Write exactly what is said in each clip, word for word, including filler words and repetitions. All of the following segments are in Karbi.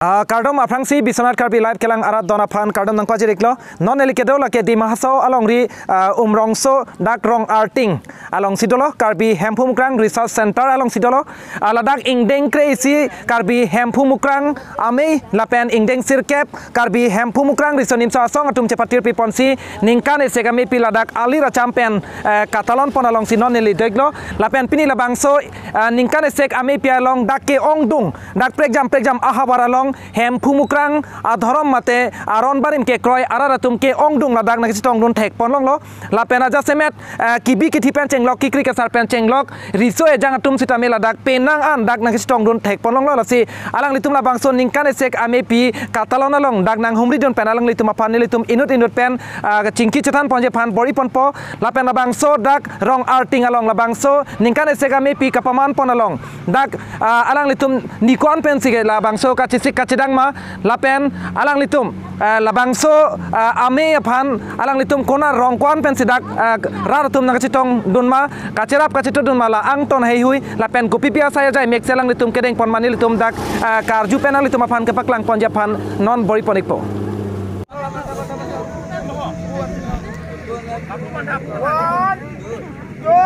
Ah, kardom aphrangsi Biswanath Karbi Live kelang arat don aphan kardom nangpajir-iklo. Non neli kedo lake Dima Hasao alongri, ah, Umrongso dak Rong Arting alongsi dolo Karbi Hemphu Mukrang Research Center alongsi dolo. Ah, ladak ingdeng kre-isi Karbi Hemphu Mukrang amei lapen ingdeng sirkep Karbi Hemphu Mukrang Riso Nimso Asong atum chepatirpi ponsi ningkan esek ameipi ladak alir acham pen, eh, katalon pon alongsi non neli do-iklo. Lapen pini labangso, eh, ningkan esek ameipi along dak ke-ongdung, dak prekjam prekjam ahavar along Hemphu Mukrang adhorom mate aron barim kekroi arat atum ke-ongdung ladak nangchetongdun thek pon longlo. Lapen ajasemet, eh, kebi kethe pen chenglok, kekri kesar pen chenglok, riso ejang atum sitame ladak penang an dak nangchetongdun thek pon longlo. Lasi alanglitum labangso ningkan esek ameipi katalon along dak nanghumridun pen alanglitum aphan nelitum inut inut pen, ah, chingki chethan ponji aphan bor-i ponpo. Lapen labangso dak Rong Arting along labangso ningkan esek ameipi kapaman pon along dak, ah, alanglitum niko-an pensi ke labangso kachesik kachedang ma lapen alanglitum, eh, labangso, eh, amei aphan alanglitum konat rong ko-an pensi dak, eh, rat atum nangchetongdun ma, kacherap kachetongdun ma la angton heihui lapen kopipi asai ajai mekse alanglitum kedeng pon ma nelitum dak, eh, karju pen alanglitum aphan kepaklang ponji aphan non bor-i pon-ikpo. One, two,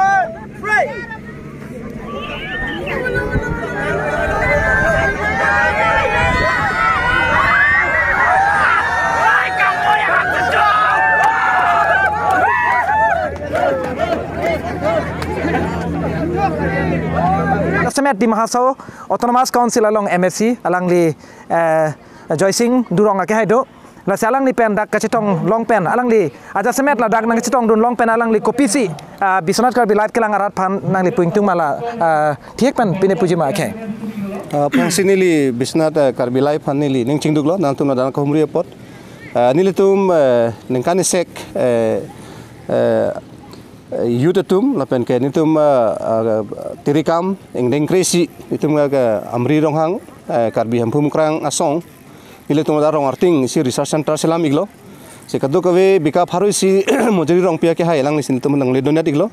three. Ajasemet Dima Hasao Autonomous Council along M A C alangli, eh, Joysing Durong akehai do. Lasi alangli pen dak kachetong long pen alangli ajasemet ladak nangchetongdun long pen alangli kopisi, ah, Biswanath Karbi Live kelang arat aphan nangli pu-ingtung ma la, ah, thihek pen pine puji ma ke. Ah, aphrangsi neli Biswanath, ah, Karbi Live aphan neli ning chingduklo nangtum ladak kahumri apot. Ah, nelitum, eh, ningkan esek, eh, eh, youth atum lapen ke nelitum, ah, ah, tirikam ingdeng kre-isi itum ke Amri Ronghang, eh, Karbi Hemphu Mukrang Asong. Nelitum ladak Rong Arting isi research center selam-iklo. Si kadokave bika pharo isi Mojri Rongpi akehai alangli si nelitum nangledun-et-iklo.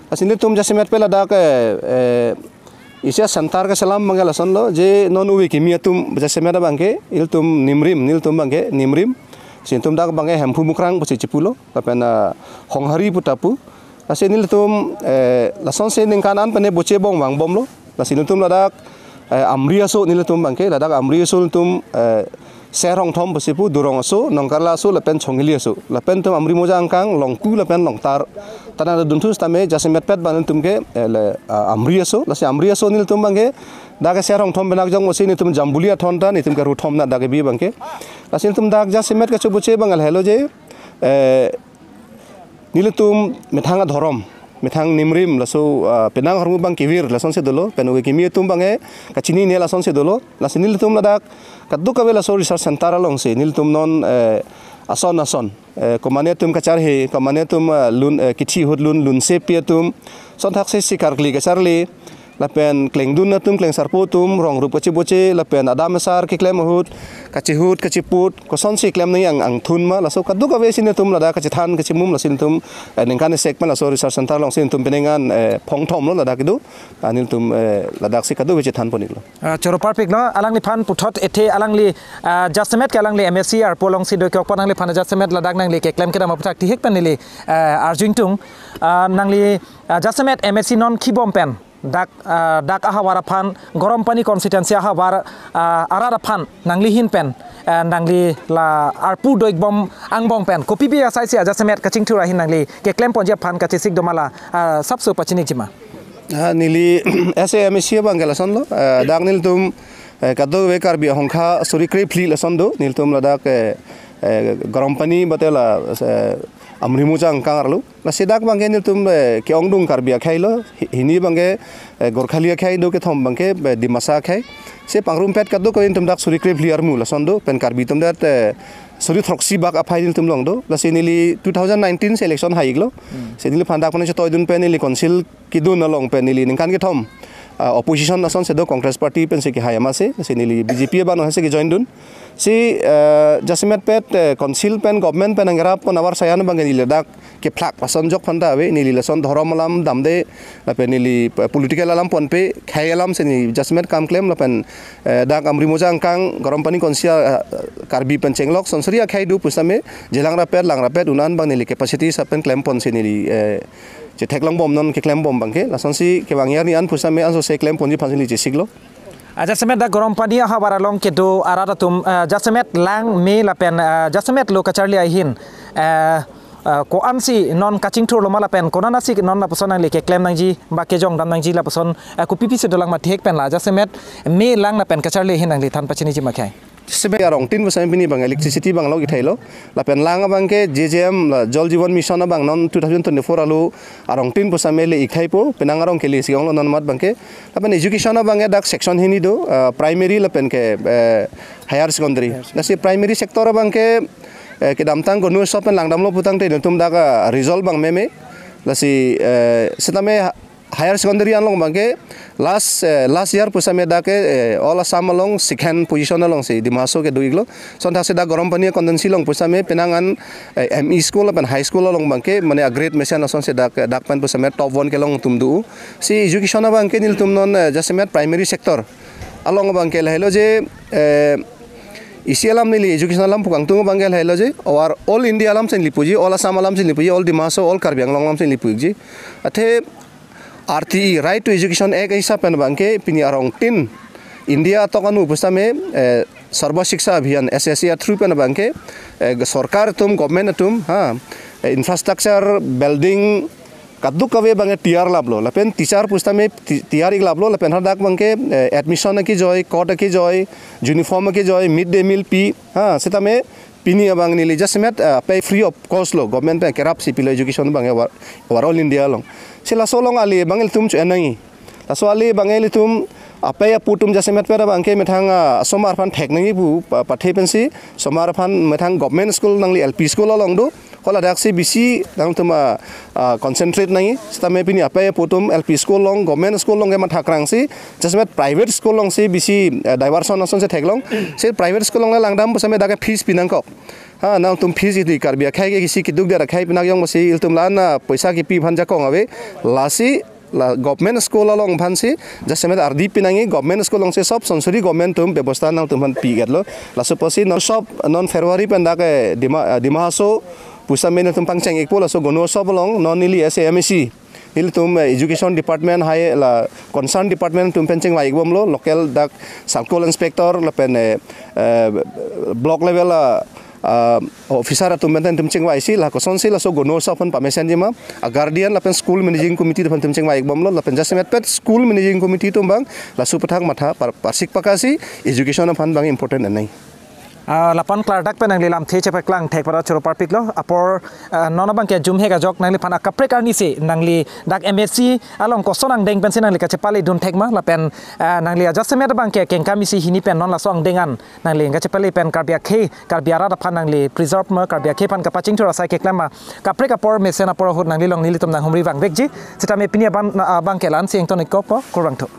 Lasi nelitum jasemet pen ladak, eh, eh, isi center keselam abangke lasonlo je non ove kimi atum jasemet abangke ilitum nimrim, nelitum abangke nimrim. Si nelitum dak abangke Hemphu Mukrang pusi chipulo. Lapen, ah, Honghari pu ta pu. Lasi nelitum, eh, lasonsi ningkan an pen boche bong vangbomlo. Lasi nelitum ladak, eh, Amri aso nelitum abangke, ladak Amri aso nelitum, eh, Ser Hongthom pusi pu, Durong aso, Nongkarla aso, lapen Chongili aso. Lapen itum Amri Moja Angkang, Longku, lapen Longtar. Tana dunthu sitame jasemet pet abang nelitum ke, eh, le, ah, Amri aso, lasi Amri aso nelitum abangke, dak ke Ser Hongthom pen akjong pusi nelitum Jambuli athon ta, nelitum ke ruthom na dak kebi abangke. Lasi nelitum dak jasemet kachoboche abang lahelo je, eh, nelitum methang adhorom, methang nimrim, laso, ah, penang ahormu abang kevir, lasonsi dolo, pen ove kimi atum abangke kachinine lasonsi dolo, lasi nelitum ladak kadokave laso research center alongsi, nelitum non, eh, ason ason, eh, komane atum kacharhe, komane atum, ah, lun, eh, kithi ahut lun, lunsepi atum, son thaksi si karkli kacharli, lapen klengdun atum, klengsarpo atum, rong rup kacheboche, lapen adam asar keklem ahut, kachehut, kacheput, kosonsi klem nangji ang, angthun ma, laso kadokave si nelitum ladak kachethan, kachemum, lasi nelitum, eh, ningkan esek pen laso research center alongsi nelitum penang an, eh, phongthomlo ladak kedo, ah, nelitum, eh, ladaksi kadokave chethan pon-iklo. Ah, choro parpiklo, alangliphan puthot ethe alangli, ah, jasemet ke alangli M A C arpo alongsi do-ik apot alangliphan jasemet ladak nangli keklem kedam aputhak thihek pen neli, ah, arju-ingtung, ah, nangli, ah, jasemet M A C non kibom pen dak, ah, dak ahavar aphan, Garampani constituency ahavar, ah, arat aphan nangli ahin pen, ah, nangli la arpu do-ikbom angbong pen kopipi asaisi ajasemet kachingthur ahin nangli keklem ponji aphan kachesik do ma la, ah, sapso pachini-ikji ma. Ah, neli as a M A C abangke lasonlo, ah, dak nelitum, eh, kadokave Karbi ahongkha suri krephli lason do, nelitum ladak, eh, eh, Garampani mate la, eh, Amri Moja Angkang arlo. Lasi dak abangke nelitum, eh, ke-ongdung Karbi akhei lo, hi-, hini abangke, eh, Gorkhali akhei do, kethom abangke, eh, Dimasa akhei. Si pangrumpet kadokave nelitum dak suri krephli armu lason do, pen Karbi atum dak, eh, suri throksi bak aphai nelitum along do. Lasi neli two thousand nineteen si election hai-iklo. Hmm. Si neliphan dak pen chetoidun pen neli council kedun along pen neli ningkan kethom ah, opposition asonsi do, Congress party pensi kehai amatsi, si neli B J P abang hasi ke join dun. Si, eh, jasemet pet, eh, council pen government pen nangkerap pon avarsai an abang neli ladak kephlak lason jok aphanta ave, neli lason dhorom alam damde, lapen neli, eh, political alam ponpe, khei alam si neli jasemet kam klem, lapen, eh, dak Amri Mojang kang Garampani konsia, eh, Karbi pen chenglok sonsori akhei do pusitame, jelang rapet, lang rapet, un-an abang neli capacity sapen klem ponsi neli, eh, chetheklong bom non keklem bom abangke, lasonsi kevang arni an pusitame ansose klem ponji aphansi neli chesiklo. Ah, jasemet dak Garampani ahavar along kedo arat atum, ah, jasemet lang me lapen, ah, jasemet lo kacharli ahin, ah, ah, ko-ansi non kachingthurlo ma lapen konatsi non lapuson nangli keklem nangji ba kejong dam nangji lapuson, ah, kopi pisi dolang ma thek pen la jasemet me lang lapen kacharli ahin nangli than pachiniji ma khei? Jasemet arong tin pusitame pini abang electricity abang lo kethai lo. Lapen lang abangke J J M la Jal Jeevan Mission abang non two thousand twenty-four arlo arong tin pusitame le-ik thaipo, penang arong kele si onglo non mat abangke. Lapen education abangke dak section hini do, ah, primary lapen ke, eh, higher secondary. Lasi primary sector abangke, eh, kedamtang Gonu Utsav pen langdamlo putangte netum dak, ah, result abang meme. Lasi, eh, sitame ha-, higher secondary along abangke last, eh, last year pusitame dak ke, eh, all Assam along second position alongsi Dima Hasao kedo-iklo. Sonthasi dak Garampani constituency along pusitame penang an, eh, M E school lapen high school along abangke mane a-grade mesen asonsi dak, dak pen pusitame top one kelong atum do. Si education abangke nelitum non, eh, jasemet primary sector along abangke lahelo je, eh, isi alam neli education alam pu kangtung abangke lahelo je, over all India alamsi neli puji, all Assam alamsi neli puji, all Dima Hasao, all Karbi Anglong alamsi neli puji. Athe R T E, Right to Education Act ahisap pen abangke pini arong tin India atok anu pusitame, eh, Sarva Shiksha Abhiyan, S S A through pen abangke, eh, sorkar atum, government atum, ha, eh, infrastructure, building, kadokave abangke tiyar laplo. Lapen teacher pusitame ti-, tiyar-ik laplo, lapen hadak abangke, eh, admission akejoi, kot akejoi, uniform akejoi, mid day meal pi, ha, sitame pini abang neli jasemet, ah, pay free of cost lo, government pen kerapsi pilo education abang over-, overall India along. Si laso along ali abang ilitum cho-en nangji. Laso ali abang ilitum apei apo atum jasemet pera abangke methang, ah, asomar aphan thek nangji pu pa-, pathe pensi, asomar aphan methang government school nangli L P school along do. Hala daksi bisi nangtum, ah, ah, concentrate nangji, sitame pini apei apo atum L P school along, government school along ke mathakrangsi, jasemet private school alongsi bisi, ah, diversion asonsi theklong. Si private school along langdam pusitame dak ke fees pi nangkok. Ha, nangtum fees ili Karbi akhei ke isi keduk der akhei pinakjong pusi ilitum la-an, ah, poisa kepi aphan jakong ave. Lasi la government school along aphansi jasemet ardi pi nangji, government school alongsi sob sonsori government atum bebosta nangtum aphan pi-iklo. Laso pusi non sob non February pen dak ke Dima, ah, Dima Hasao pusitame nangtum pangcheng-ikpo, laso Gonu Utsav along non neli as a M A C, nelitum, eh, education department hai la concern department atum pen chingvai-ik bomlo, local dak circle inspector lapen, eh, eh, block level, ah, ah, officer atum pen ilitum chingvaisi la kosonsi laso Gonu Utsav aphan pamesenji ma, a guardian lapen school managing committee aphan ilitum chingvai-ik bomlo, lapen jasemet pet school managing committee atum abang laso aputhak matha par-, parsik pakasi education aphan abang important anai. Ah, lapu-an klardak pen nangli lamthe chepaklang thek para choro parpiklo. Apor, ah, non abangke jumhek ajok nangliphan akaprek arnisi nangli dak M A C along koson angdeng pensi nangli kachepale dun thek ma lapen, ah, nangli ajasemet abangke kengkam isi hini pen non laso angdeng an nangli kachepale pen Karbi akhei, Karbi arat aphan nangli preserve ma, Karbi akhei aphan kapachingthur asai keklem ma, kaprek apor mesen apor ahut nangli along nelitum nanghumri vangvekji. Sitame pini abang, ah, abangke la-ansi ington-ikpo, kurvangthu.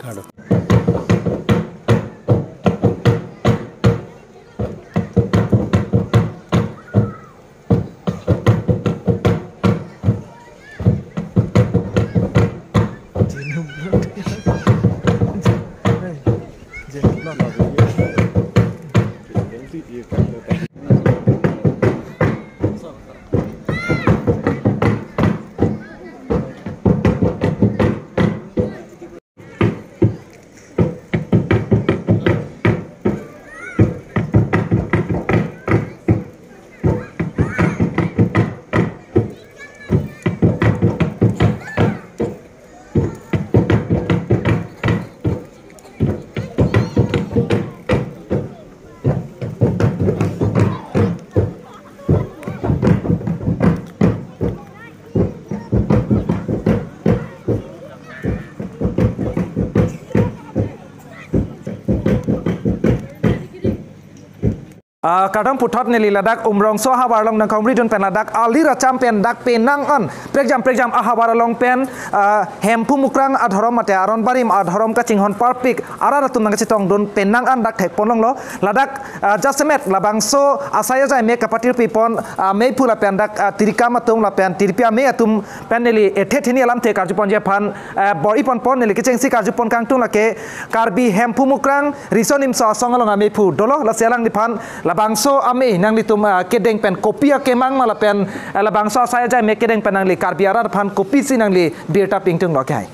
Ah, kardom puthot neli ladak Umrongso ahavar along nangkahumri dun pen ladak alir acham pen dak penang an prekjam prekjam ahavar along pen, ah, Hemphu Mukrang adhorom mate Aron Barim adhorom kachinghon parpik arat atum nangkachetong dun penang an dak thekpon longlo ladak, ah, jasemet labangso asai ajai me kapathirpi pon, ah, meiphu lapen dak, ah, tirikam atum lapen tiripi amei atum pen neli ethe theni alamthe karjuponji aphan, ah, bor-i ponpon neli kechengsi karjupon kangtung lake Karbi Hemphu Mukrang Riso Nimso Asong along ameiphu dolo lasi alangliphan labangso amei nanglitum, ah, kedeng pen kopi akemang ma lapen, ah, labangso asai ajai me kedeng pen nangli Karbi arat aphan kopisi nangli birta pingtung lo kehai.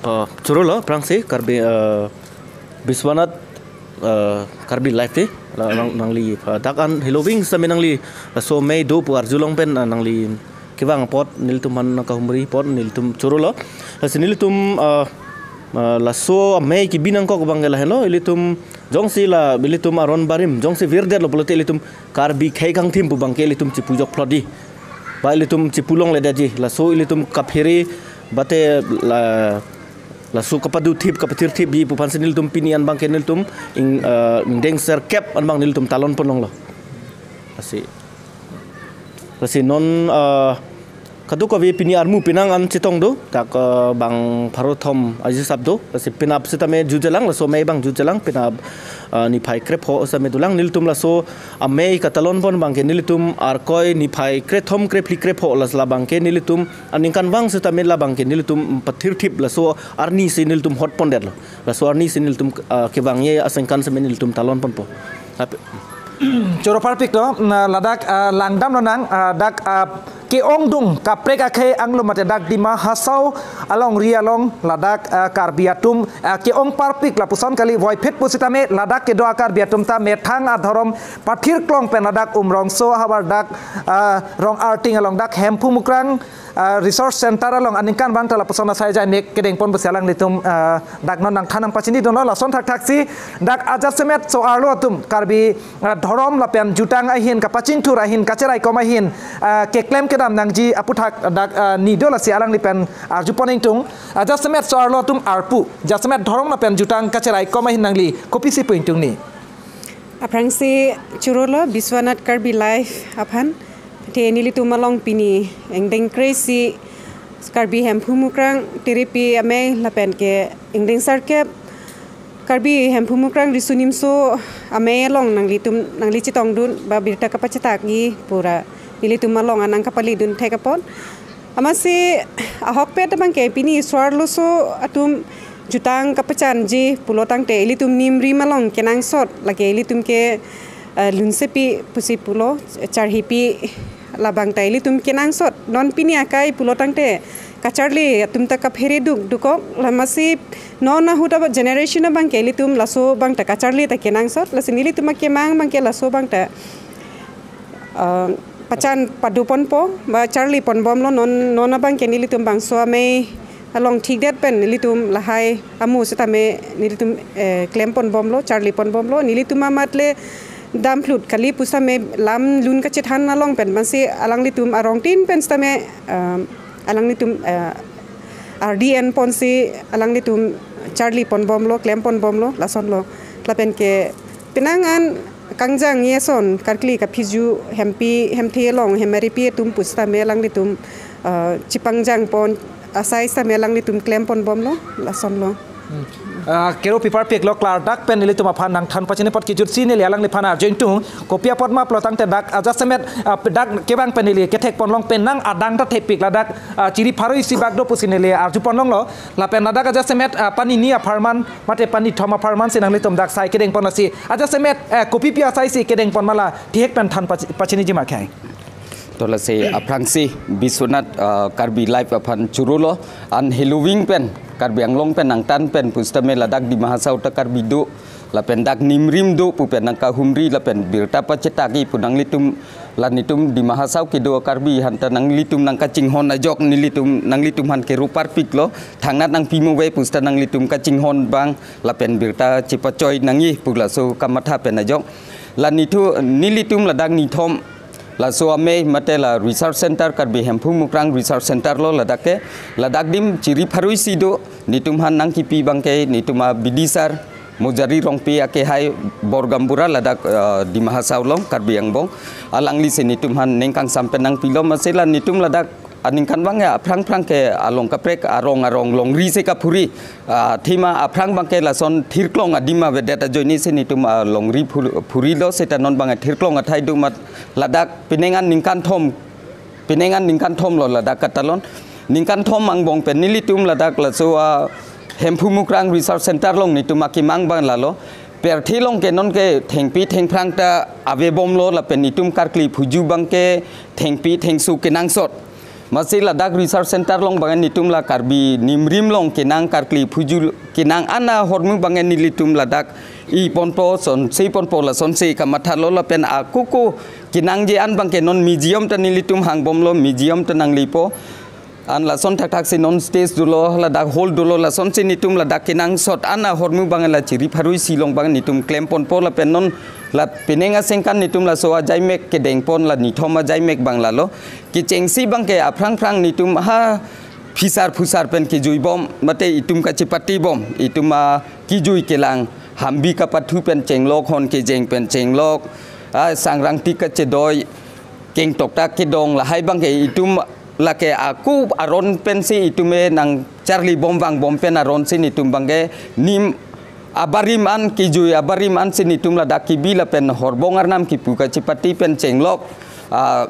Ah, choro lo aphrangsi Karbi, ah, Biswanath, ah, Karbi Live te la- nang- nangli, ah, dak an heloving same nangli laso amei do pu arjulong pen, ah, nangli kevang apot nelitum aphan nangkahumri apot nelitum choro lo. Lasi nelitum, ah, ah, laso amei kebi nangkok abang ke lahenlo, ilitum jongsi la ilitum Aron Barim jongsi virdetlo pulote ilitum Karbi khei kangthim pu abang ke ilitum chipujok phlot di. Ba ilitum chipulongledetji. Laso ilitum kaphere bate la laso kapaduthip kapathirthipji pu aphansi nelitum pini an abang ke nelitum ing, ah, ingdeng serkep an abang nelitum talon pon longlo. Lasi lasi non, ah, kadokave pini armu penang an chetong do dak, ah, bang pharo thom ajisap do. Lasi penap sitame jutjelang laso amei abang jutjelang penap, ah, niphai krepho sitame dolang nelitum laso amei katalon pon abang ke nelitum arkoi niphai krethom krephli krepho las labang ke nelitum aningkanvang sitame labang ke nelitum pathirthip laso arni si nelitum hot pondetlo. Laso arni si nelitum, ah, kevangji asengkan sitame nelitum talon ponpo. Ap- Choro parpik to, na ladak, ah, langdam lonang, ah, dak, ah, ke-ongdung kaprek akhei anglo mate dak Dima Hasao alongri along ladak, ah, Karbi atum, ah, ke-ong parpik lapuson kali voiphit pusitame ladak kedo a-Karbi atum ta methang adhorom pathirklong pen ladak Umrongso ahavar dak, ah, Rong Arting along dak Hemphu Mukrang, ah, Resource Center along aningkanvang ta lapuson asai ajai me kedeng pon pusi alanglitum, ah, dak non nangthan nangpachini dunlo lason thakthaksi dak ajasemet so-arlo atum Karbi, ah, dhorom lapen jutang ahin kapachingthur ahin kacheraikom ahin, ah, keklem kedam nangji aputhak dak, ah, ni do lasi alangli pen arjupon ingtung, ah, jasemet so-arlo atum arpu jasemet dhorom lapen jutang kacheraikom ahin nangli kopisi pu ingtungni. Aphrangsi choro lo Biswanath Karbi Live aphan. Te nelitum along pini ingdeng kre-isi Karbi Hemphu Mukrang tiripi amei lapen ke ingdeng serkep Karbi Hemphu Mukrang Riso Nimso amei along nanglitum nangli chetong dun ba birta kapachetakji pura nelitum along anang kapali dun thek apot. Amatsi ahokpet abang ke pini so-arlo so atum jutang kapachanji pulo tangte ilitum nimrim along kenangsot lake ilitum ke, eh, lunsepi pusi pulo charhipi labang ta ilitum kenangsot non pini akai pulo tangte kacharli atum ta kaphere duk dukok lamasi non ahut aba generation abang ke ilitum laso abang ta kacharli ta kenangsot lasi nelitum akemang abang ke laso abang ta, ah, pachan paduponpo ba charli ponbomlo non non abang ke nelitum bangso amei along thikdet pen nelitum lahai amu sitame nelitum, eh, klem ponbomlo charli ponbomlo nelitum amat le damphlut kali pusitame lam lun kachethan along pen mansi alanglitum arongtin pen sitame, ah, alanglitum, ah, R D N ponsi alanglitum charli ponbomlo klem ponbomlo lasonlo lapen ke penang an kangjang yason karkli kaphiju hempi hemthe along hemaripi atum pusitame alanglitum, ah, chipangjang pon asai sitame alanglitum klem ponbomlo lasonlo. Ah, kero pipar pik lo klardak pen nelitum aphan nangthan pachini apot kijutsi neli alangliphan arju ingtung kopi apot ma pulo tangte dak ajasemet, ah, dak kevang pen neli kethek ponlong penang adang ta thepik ladak, ah, chiri pharo isi bak do pusi neli arjupon longlo lapen ladak ajasemet, ah, pani ni apharman mate pani thom apharman si nanglitum dak sai kedeng pon lasi ajasemet, eh, kopipi asai si kedeng pon ma la thihek pen than pachi- pachiniji ma khei. To lasi aphrangsi Biswanath, ah, Karbi Live aphan choro lo an heloving pen Karbi Anglong pen nangtan pen pusitame ladak Dima Hasao ta Karbi do lapen dak nimrim do pu pen nangkahumri lapen birta pachetaki pu nanglitum la netum Dima Hasao kedo Karbi aphan ta nanglitum nangkachinghon ajok nelitum nanglitum aphan kero parpik lo thangnat nangpimo ve pusita nanglitum kachinghon abang lapen birta chepachoi nangji pu laso kamatha pen ajok la nethu nelitum ladak nithom laso amei mate la research center Karbi Hemphu Mukrang research center lo ladak ke ladak adim chiri pharo isi do netum aphan nangkipi abang ke netum abidi sar Mojari Rongpi akehai Borgaonbura ladak, eh, Dima Hasao along Karbi Anglong. Alangli si netum aphan ning kangsam pen nangpilo, amatsi la netum ladak aningkan abang ya aphrang phrang ke along kaprek arong arong longri si kaphuri. Ah, thima aphrang abang ke lason thirklong adim avedet ajoine si netum, ah, longri phur-, phurilo, seta non abang thirklong athai do amat ladak pining an ningkan thom, pining an ningkan thom lo ladak katalon. Ningkan thom angbong pen nelitum ladak laso, ah, Hemphu Mukrang Research Center along netum akemang abang lalo. Pirthe along ke non ke thengpi thengphrang ta avebomlo lapen netum karkli phuju abang ke thengpi thengso kenangsot. Amatsi ladak research center along abang netum la Karbi nimrim along kenang karkli phuju kenang an ahormu abang nelitum ladak iponpo, sonse ponpo, lasonsi kamathalo lapen ako ako kenangji an abang ke non museum ta nelitum hangbomlo, museum ta nanglipo. An lason thakthak si non stage dolo, ladak hall dolo, lasonsi netum ladak kenangsot an ahormu abang la chiri pharui si along abang netum klemponpo lapen non la pining aningkan netum laso ajaimek kedengpon la nithom ajaimek abang lalo. Kechengsi abang ke aphrang phrang netum ha phisar phusar pen kejuibom, mate itum kachepatibom, itum akejui kelang, hambi kapathu pen chenglok, hon kejeng pen chenglok, ah, sangrangti kachedoi, kengtokta kedong, lahai abang ke itum lake ako aron pensi itum e nangcharlibom vangbom pen aron si netum abang ke nim abarim an, kejui abarim ansi netum ladak kebi lapen horbong arnam kepu kachepati pen chenglok, ah,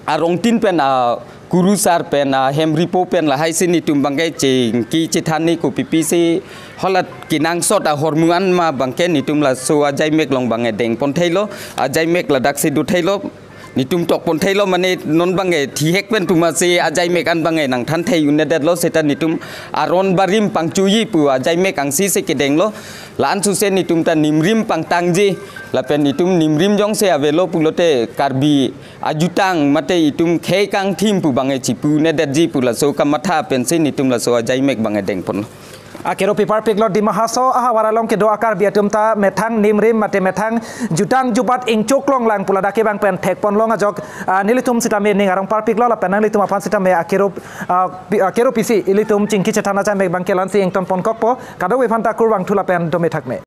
arongtin pen, ah, kurusar pen, ah, hemripo pen lahai si netum abang ke chingki chethan ni kopipi si hala kenangsot ahormu an ma abang ke netum laso ajaimek along abang dengpon thailo, ajaimek ladak si do thailo, netum tokpon thailo, mane non abang thihek pen pu amatsi ajaimek an abang nangthan thai un-edetlo, seta netum aron barim pangchuji pu ajaimek angsi si kedenglo. La-an suse netum ta nimrim pangtangji lapen netum nimrim jongsi avelo pulote Karbi ajutang mate itum khei kangthim pu abang chipu un-edetji pu laso kamatha pensi netum laso ajaimek abang dengponlo. Akeropi parpiklo, Dima Hasao ahavar along kedo a-Karbi atum ta methang nimrim mate methang jutang jubat ingchuk longlang pu ladak ke abang pen thekpon long ajok, ah, nelitum sitame ning arong parpiklo lapen nanglitum aphan sitame akerop, ah, pi-, akeropi si ilitum chingki chethan ajaimek abang ke la-ansi ingtonpon kokpo. Kadokave aphan ta kurvangthu lapen dome thakme.